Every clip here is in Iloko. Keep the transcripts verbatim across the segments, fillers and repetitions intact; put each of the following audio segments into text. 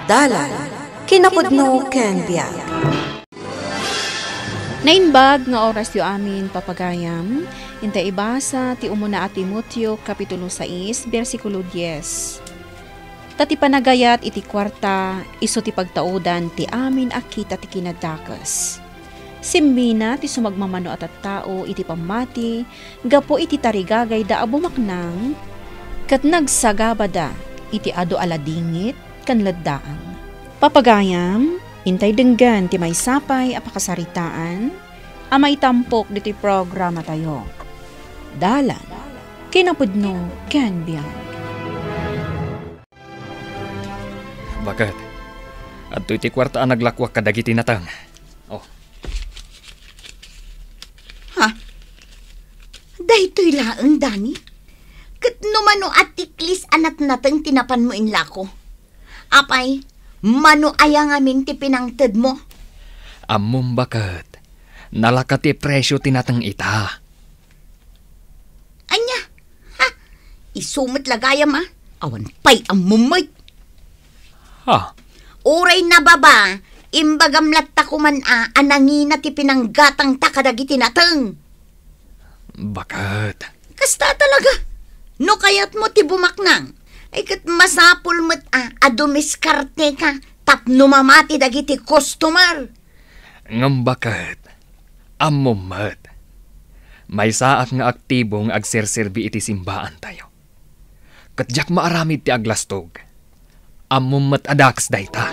Dalan, kinapudno ken biag. Naimbag nga orasyo amin, papagayam. Inta ibasa ti umuna a Timoteo, Kapitulo sais, bersikulo dies. Ta ti panagayat iti kuarta, isu ti pagtaudan ti amin a kita ti kinadakes. Simmina ti sumagmamano a tattao iti pammati gapu iti tarigagayda a bumaknang, ket nagsagabada iti adu a ladingit ken leddaang. Papagayam, intay denggen ti maysa pay a pakasaritaan a maitampok ditoy programatayo. Dalan, kinapudno ken biag. Baket, adtoy ti kuarta a naglakuak kadagiti nateng. Oh. Ha? Daytoy laeng, Dani? Ket no mano a tiklis a natnateng ti napanmo inlako? Apay, mano aya ngamin ti pinangtedmo? Ammom, baket, nalaka ti presio ti nateng ita. Ania? Ha? Isu met la gayam a. Awan pay ammom met. Ha? Uray nababa, imbagam latta koman a, a nangina ti pinanggatangta kadagiti nateng. Baket. Kasta talaga. No kayatmo ti bumaknang, ay ket masapul met a, a dumiskarteka tapno mamati dagiti customer. Ngem baket, ammom met. Maysaak nga aktibo nga agserserbi iti simbaantayo. Ket diak maaramid ti aglastog. Ammom met a dakes dayta.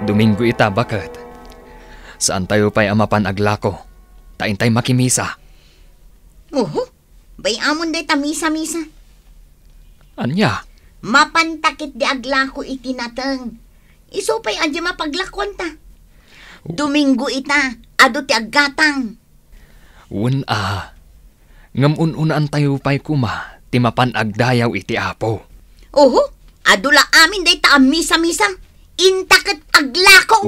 Domingo ita, baket. Saantayo pay a mapan aglako, ta intay makimisa. Oho, bay-amon dayta misa-misa. Ania? Mapanta ketdi aglako iti nateng. Isu pay a diay mapaglakuanta. Domingo ita, adu ti aggatang. Wen a, ngem un-unaantayo pay koma ti mapan agdayaw iti Apo. Oho, adu la amin dayta a misa-misa, inta ket aglako.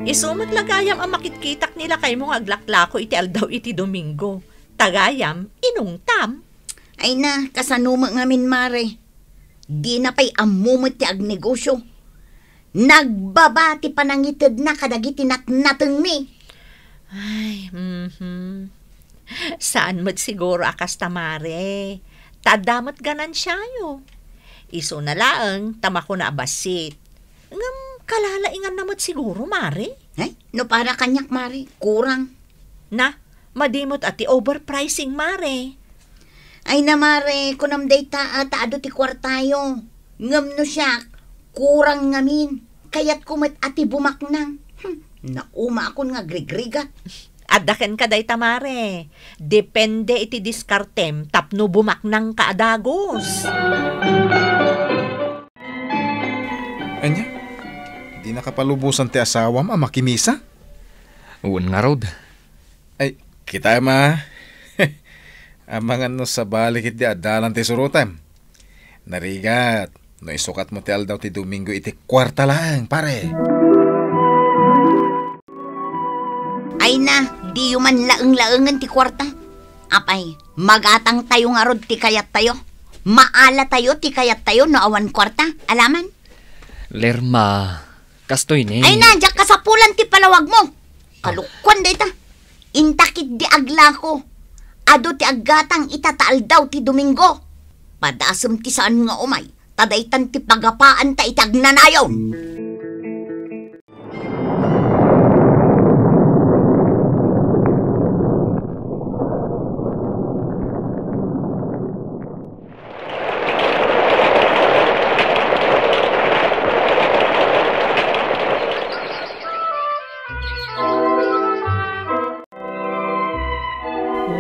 Isu met la gayam a makitkitak ni lakaymo nga aglaklako iti aldaw iti Domingo. Ta gayam, inungtam. Ay na, kasano met ngamin, Mare? Dina pay ammo met ti agnegosio. Nagbaba ti panangitedna kadagiti natnatengmi. Ay, mhm. Saan met siguro a kasta, Mare. Ta adda met ganansiayo. Isuna laeng ta makuna a bassit. Ngem kalalainganna met siguro, Mare. Ay, no para kaniak, Mare, kurang. Na, madi met a ti overpricing, Mare. Ay na, Mare, kunam dayta a ta adu ti kuartayo. Ngem no siak, kurang ngamin. Kayatko met a ti bumaknang. Hmm, naumaakon nga agrigrigat. Adda kenka dayta, Mare. Depende iti diskartem tapno bumaknangka a dagus. Ania? Di nakapalubosan ti asawam a makimisa? Wen ngarud. Ay, kitaem a. Amangan no sabali ketdi a dalan ti surotem. Narigat, no isukatmo ti aldaw ti Domingo iti kuarta laeng, pare. Ay na, diyo man laeng-laengen ti kuarta. Apay, magatangtayo ngarud ti kayattayo? Maalatayo ti kayattayo no awan kuarta? Alaman? Lerma, kastoy ni. Ay na, diak kasapulan ti palawagmo. Kalokuan dayta. Inta ketdi aglako. Adu ti aggatang ita ta aldaw ti Domingo. Padasem ti saan nga umay. Ta daytan ti pagapaanta iti agnanayon.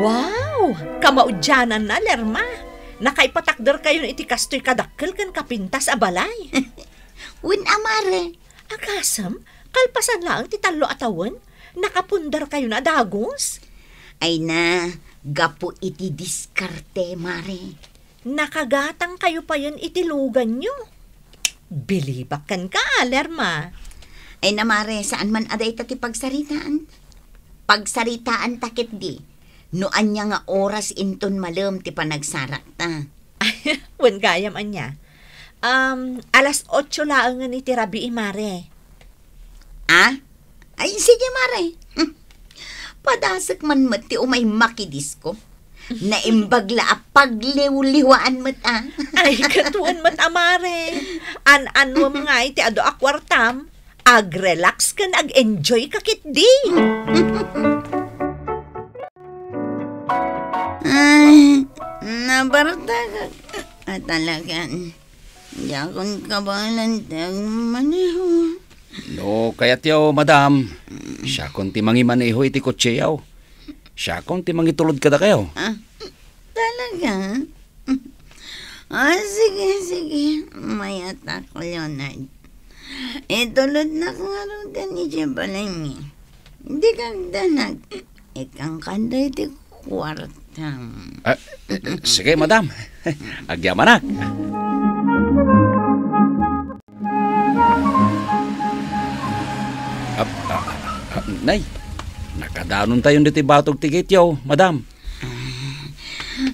Wow! Kamaudiananna, Lerma. Nakaipatakderkayon iti kastoy kadakkel ken kapintas a balay. Wen a, Mare. Agasem, kalpasan laeng ti tallo a tawen, nakapundarkayon a dagus? Ay na, gapu iti diskarte, Mare. Nakagatangkayo payen iti luganyo. Bilibak kenka, Lerma. Ay na, Mare, saan man a dayta ti pagsaritaan. Pagsaritaanta ketdi. no ania nga oras inton malem ti panagsarakta. Wen gayam ania. Um, alas otso laengen iti rabii, mare. Ah? Ay, sige, mare. Padasek man met ti umay makidisko. Naimbag la a pagliwliwaan met, ah. Ay, ket wen met a, mare. An-anuem nga iti adu a kuartam, ag-relax ken ag-enjoy ka ketdi. Ay, nabartagak. Ah, talagan. Diakon kabaelan ti agmaneho. No kayatyo, madam, siakon ti mangimaneho iti kotsiyo. Siakon ti mangitulod kadakayo. Ah, talaga? Ah, sige, sige. Mayatak, Leonard. Itulodnak ngaruden idiay balaymi. Dika agdanag. Ikkanka daytoy kuartam. Ah, sige, madam. Agyamanak. Ah, ah, ah, nay, nakadanontayon ditoy batog ti gateyo, madam.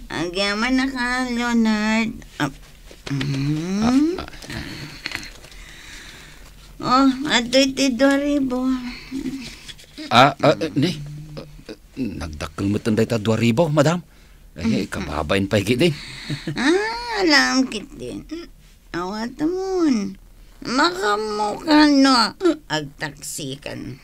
Agyamanak, Leonard. Ah, mm. Ah, ah. Oh, adtoy ti dua ribu. Ah, ah, ni, ah, nagdakkel met dayta dua ribu, madam. Eh, kababain pay ketdi. Ah, alam ketdin. Awatemon. Makaammoka no agtaksikan.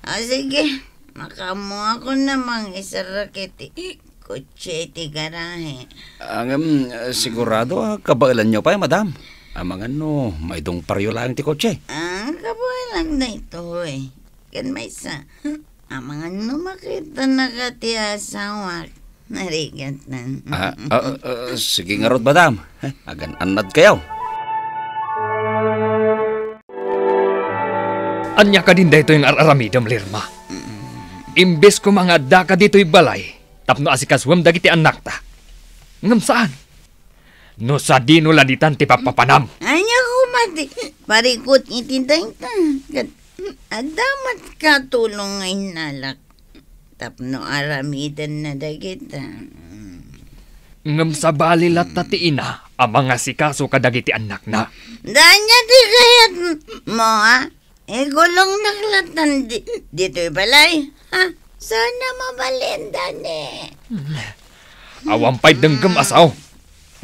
Ah, sige. Makaammoakon a mangiserrek iti kotse iti garahe. Ngem, sigurado a kabaelanyo pay, madam. Amangan no maidungparyo laeng ti kotse. Ah, kabaelak daytoy. Ken maysa, amangan no makitanaka ti asawak. Narigatnan. Ah, ah, ah, sige ngarud, madam. Agan-annadkayo. Ania kadin daytoy nga ar-aramidem, Lerma? Imbes koma nga addaka ditoy balay tapno asikasuem dagiti annakta. Ngem saan. No sadino la ditan ti pappapanam? Ania koma ti parikut iti dayta? Ket adda met katulong nga innalak tapno aramidenna dagita. Ngem sabali latta ti ina a mangasikaso kadagiti annakna. Ania ti kayatmo, a? Igulongnak latta di-, ditoy balay, ha? Saan a mabalin, Dani? Awan pay denggem a sao.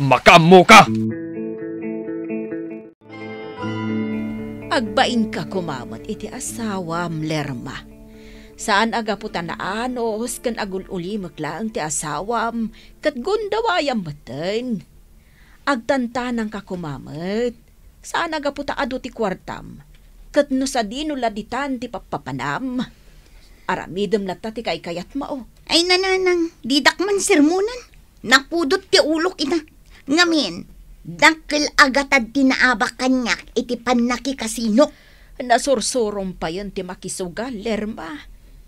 Makaammoka! Agbainka koma met iti asawam, Lerma. Saan a gapu ta naanus ken agul-ulimek laeng ti asawam, ket gundawayam metten. Agtantanangka koma met. Saan a gapu ta adu ti kuartam, ket no sadino la ditan ti pappapanam, aramidem latta ti kaykayatmo. Ay, nanang, didak man sermonan. Napudot ti ulok ita. Ngamin, dakkel a gatad ti naabak kaniak iti pannakikasino. Nasursurom payen ti makisugal, Lerma.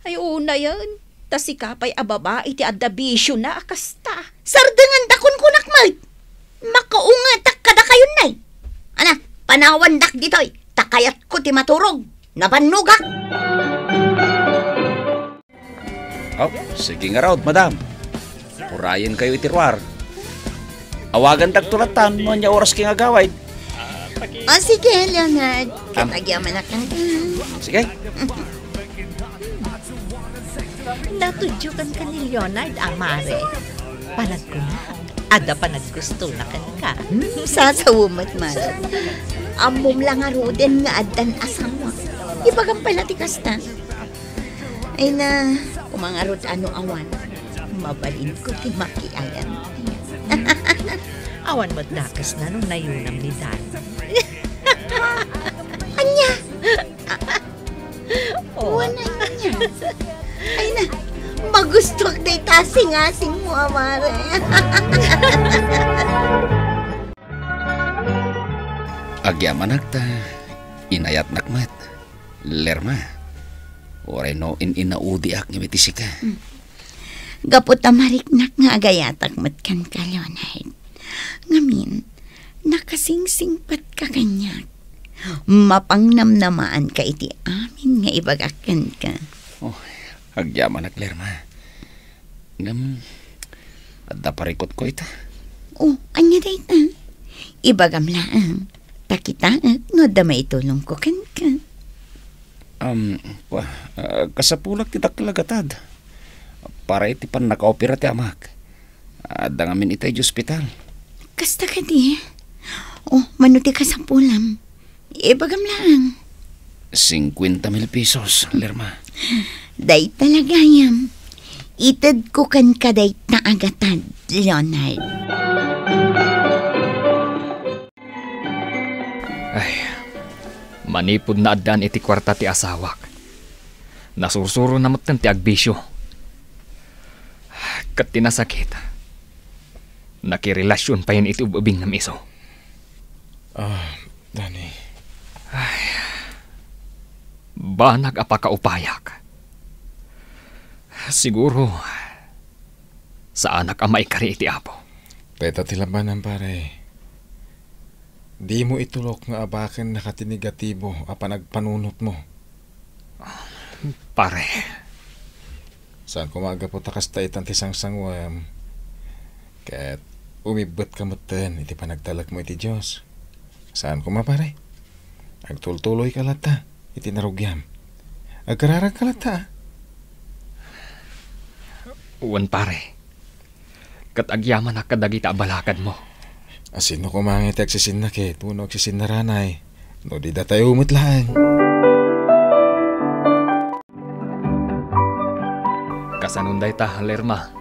Ay, unayen, ta sika pay a babai ti adda bisiona a kasta. Sardengan da kunkunak met. Makaungetak kadakayon, nay. Ana, panawandak ditoy, ta kayatko ti maturog. Nabannogak. Oh, sige ngarud, madam. Urayenkayo iti ruar. Awagandak to lattan no ania oras ken nga agawid. O, sige, Leonard. Ket agyamanak kenka. Sige. Natudiokan ka ni Leonard, a, mare. Panagkuna, adda panaggustona kenka. Hmm, sasawen met, mare. Ammom la ngaruden nga addan asawa. Ibagam pay la ti kasta. Ay na, koma ngarud a no awan, mabalinko ti makiayan. Awan met dakesna no nayunam ni Dani. Ania? Oh. Awan ania. Ay na, magustuak dayta asingasingmo, a, mare. Agyamanak ta inayatnak met. Lerma, uray no in-inaudiak ngem iti sika. Hmm. Gapu ta mariknak nga agayatak met kenka, Leonard. Ngamin, nakasingsingpetka kaniak. Mapangnamnamaanka iti amin nga ibagak kenka. Oh, agyamanak, Lerma. Ngem, adda parikutko ita. Oh, ania dayta? Ibagam laeng. Ta kitaek no adda maitulongko kenka. Um, wa, ah, kasapulak ti dakkel a gatad. Para iti pannakaopera ti amak. Adda ngamin ita idiay ospital. Kasta kadi? Oh, mano ti kasapulam? Ibagam laeng. Singkuenta mil pesos, Lerma. Dayta la gayam. Itedko kenka dayta a gatad, Leonard. Ay, manipud naaddaan iti kuarta ti asawak, nasursurona metten ti agbisio. Ket ti nasakit, nakirelasion payen iti ub-ubing nga isu. Ah, Dani. Ay, banag a pakaupayak. Siguro, saanak a maikari iti Apo. Dayta ti labanan, pare. Dimo itulok nga abaken naka ti negatibo a panagpanunotmo. Pare. Saan koma a gapu ta kasta itan ti sangsanguem, ket umibbetka metten iti panagtalekmo iti Dios. Saan koma, pare. Agtultuloyka latta iti narugiam. Agkararagka latta, a. Wen, pare. Ket agyamanak kadagiti abalakadmo. A sino koma nga iti agsisinna ket wenno agsisinnaranay, no di datayo met laeng? Kasanon dayta, Lerma?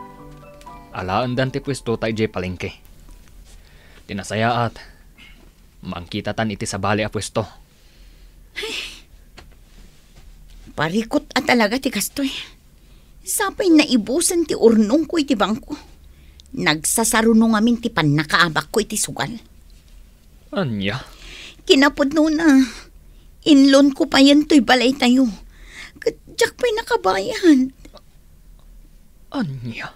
Alaendan ti puestota idiay palengke. Ti nasayaat, mangkitatan iti sabali a puesto. Parikut a talaga ti kastoy. Sapay naibusen ti urnongko iti bangko. Nagsasaruno ngamin ti pannakaabakko iti sugal. Ania? Kinapudnona, inlonko payen toy balaytayo. Ket diak pay nakabayad. Ania?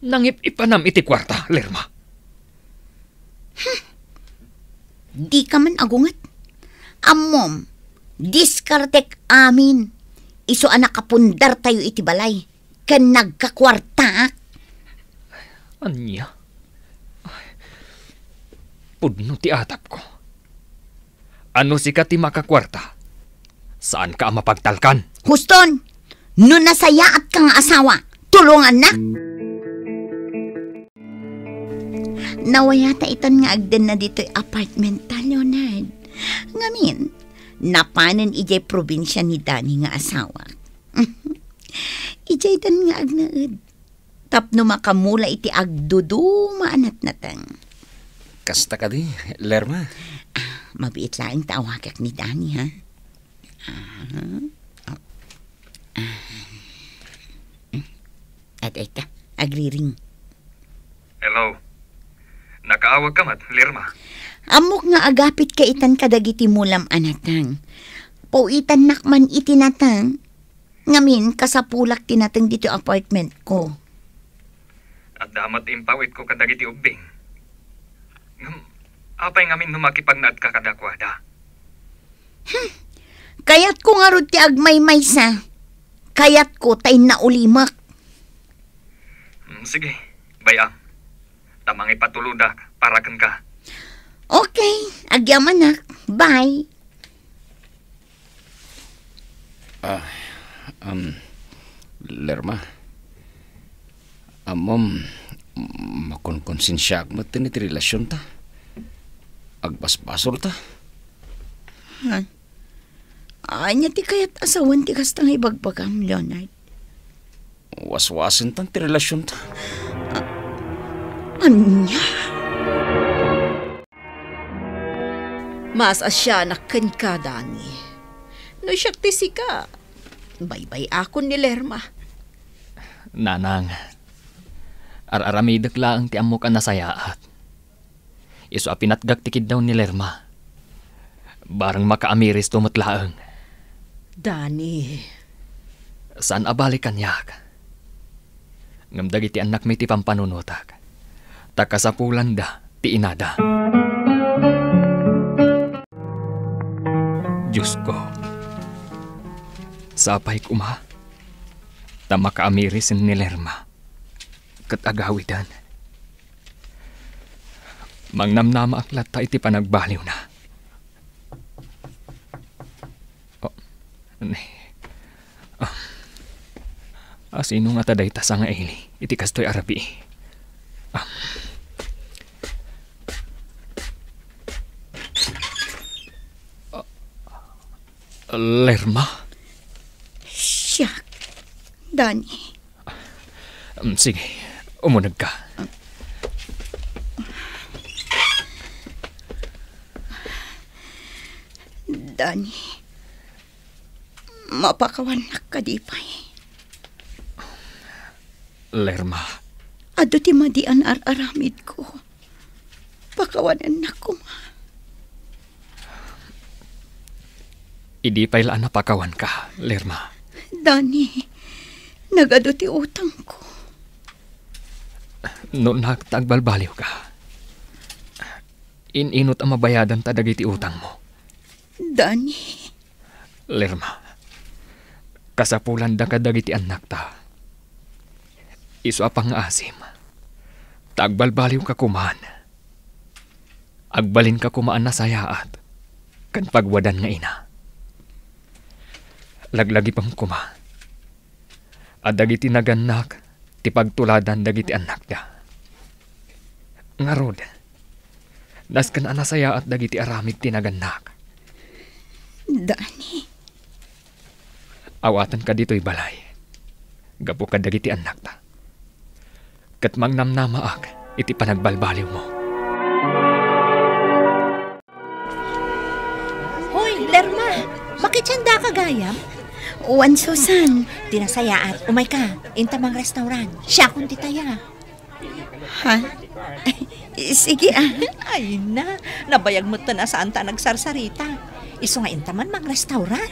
Nangip-ipanam iti kuarta, Lerma? Hmm. Dika man agunget. Ammom, diskartek amin. Isu a nakapundartayo iti balay ken nagkakuartaak. Ania? Ay, pudno ti atapko. A no sika ti makakuarta, saanka a mapagtalkan. Huston, no nasayaatka nga asawa, tulongannak. Nawayata itan nga agdenna ditoy apartment ta, Leonard. Ngamin, napanen idiay probinsia ni Dani nga asawak. Idiaydan nga agnaed. Tapno makamula iti agduduma a natnateng. Kasta kadi, Lerma? Ah, mabiit laeng ta awagak ni Dani, ha? Ah, oh. Ah. At ita, agriring. Hello. Nakaawagka met, Lerma? Ammok nga agapitka itan kadagiti mulam a nateng. Pawitannak man iti nateng. Ngamin, kasapulak ti nateng ditoy apartment ko. Adda met impawitko kadagiti ubbing. Ngem, apay ngamin no makipagnaedka kadakuada? Hmm. Kayatko ngarud ti agmaymaysa. Kayatko ta innaulimek. Hmm, sige, bay-am. Ta mangipatulodak para kenka. Okay, agyamanak. Bye. Ah, um, Lerma. Ammom, makonkonsensiaak met iti relasionta. Agbasbasolta. Ha? Ania ti kayat a sawen ti kasta nga ibagbagam, Leonard? Waswasentan ti relasionta. A-, ania? Maas-asianak kenka, Dani. No siak ti sika, baybay-akon ni Lerma. Nanang, ar-aramidek laeng ti ammok a nasayaat. Isu a pinatgak ti kiddaw ni Lerma. Bareng makaamiristo met laeng. Dani. Saan a bali kaniak. Ngem dagiti annakmi ti pampanunotak. Ta kasapulanda ti inada. Diosko, sapay koma. Ta makaamiri sen ni Lerma ket agawiden. Mangnamnamaak latta iti panagbaliwna. Oh, ne. Ah. Asino ngata dayta sangaili iti kastoy a rabii? Ah. Ah. Lerma? Siak, Dani. Mm, sige, umunegka. Dani, mapakawannak kadi pay? Lerma. Adu ti madi a naaramidko. Pakawanennak koma. Idi pay la a napakawanka, Lerma. Dani, nagadu ti utangko. Nunak ta agbalbaliwka. In-inot a mabayadanta dagiti utangmo. Dani. Lerma, kasapulanda kadagiti annakta. Isu a pangngaasim, ta agbalbaliwka koman. Agbalinka koma a nasayaat ken pagwadan nga ina. Laglagipem koma a dagiti nagannak ti pagtuladan dagiti annakda. Ngarud, nasken a nasayaat dagiti aramid ti nagannak. Dani. Awatenka ditoy balay gapu kadagiti annakta. Ket mangnamnamaak iti panagbalbaliwmo. Hoy, Lerma! Makitsiandaka gayam? Wen, Susan. Ti nasayaat, umayka. Inta mangrestaurant. Siakon ti taya. Ha? Sige, ah. Ay na, nabayag metten a saanta a nagsarsarita. Isu nga inta man mangrestaurant.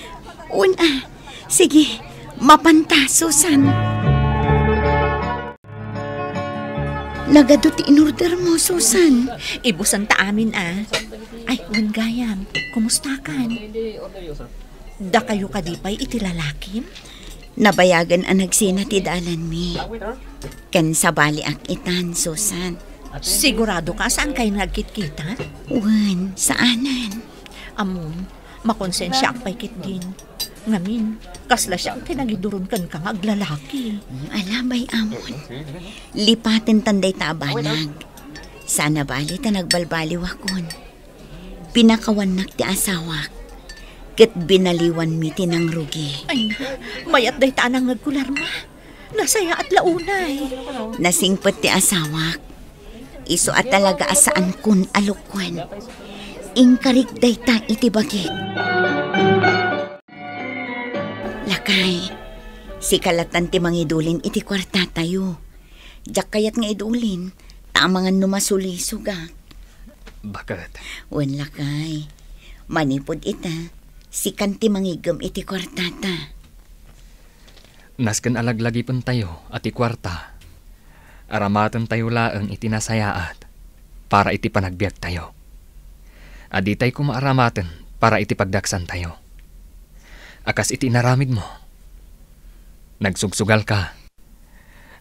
Wen, ah. Sige, mapanta, Susan. Nagadu ti inordermo, Susan. Ibusanta amin, ah. Ay, wen gayam, kumustakan? Dakayo kadi pay iti lalakim? Nabayagen a nagsina ti dalanmi. Ken sabaliak itan, Susan. Sigurado ka a saan kayo nga agkitkita? Wen, saanen. Ammom, makonsensiaak pay ketdin. Ngamin, kasla siak ti nangiduron kenka nga aglalaki. Ala, bay-amon. Lipatentan dayta a banag. Saan a bali ta nagbalbaliwakon. Pinakawannak ti asawak, ket binaliwanmi ti nangrugi. Ay na, mayat dayta a nangngegko, Lerma. Nasayaat la unay. Nasingpet ti asawak. Isu a talaga a saankon a lukuen. Inkarik dayta iti bagik. Lakay, sika lattan ti mangidulin iti kuartatayo. Diak kayat nga idulin, ta amangan no masulisogak. Baket? Wen, lakay. Manipud ita, sikan ti mangiggem iti kuartata. Nasken a laglagipentayo a ti kuarta, aramatentayo laeng iti nasayaat para iti panagbiagtayo. A ditay koma aramaten para iti pagdaksantayo. A kas iti inaramidmo, nagsugsugalka.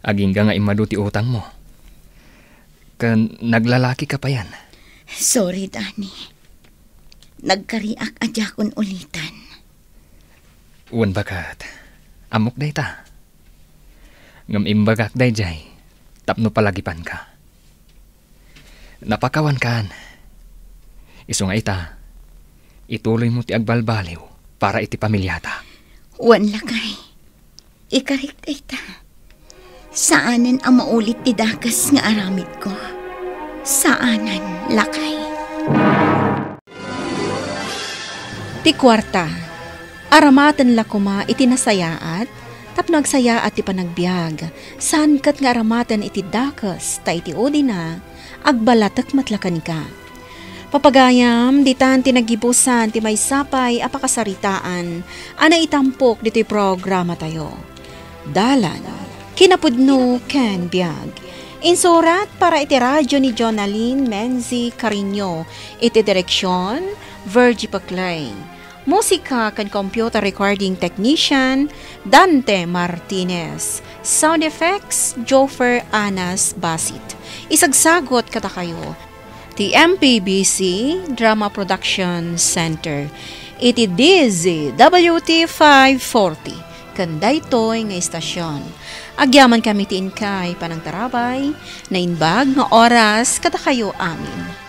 Agingga nga immadu ti utangmo. Ken naglalakika payen. Sorry, Dani. Nagkariak a diakon ulitan. Wen, baket. Ammok dayta. Ngem imbagak daydiay tapno palagipanka. Napakawankan. Isu nga ita, ituloymo ti agbalbaliw para iti pamiliata. Wen, lakay. Ikarik dayta. Saanen a maulit ti dakes nga aramidko. Saanen, lakay. Ti kuarta, aramaten la koma iti nasayaat tapno agsayaat ti panagbiag, saan ket nga aramaten iti dakes, ta iti udina, agbalatek met la kenka. Papagayam, ditan ti nagibusan ti maysa pay a pakasaritaan a naitampok ditoy programatayo. Dalan, kinapudno ken biag. Insurat para iti radyo ni Jonalyn Menzi Cariño, iti direksion, Virgie Paclay. Musika ken computer recording technician, Dante Martinez. Sound effects, Jofer Anas Basit. Isagsagot kadakayo ti M P B C Drama Production Center iti D Z W T five forty ken daytoy nga istasyon. Agyaman kami ti inkay panangtarabay, naimbag nga oras kadakayo amin.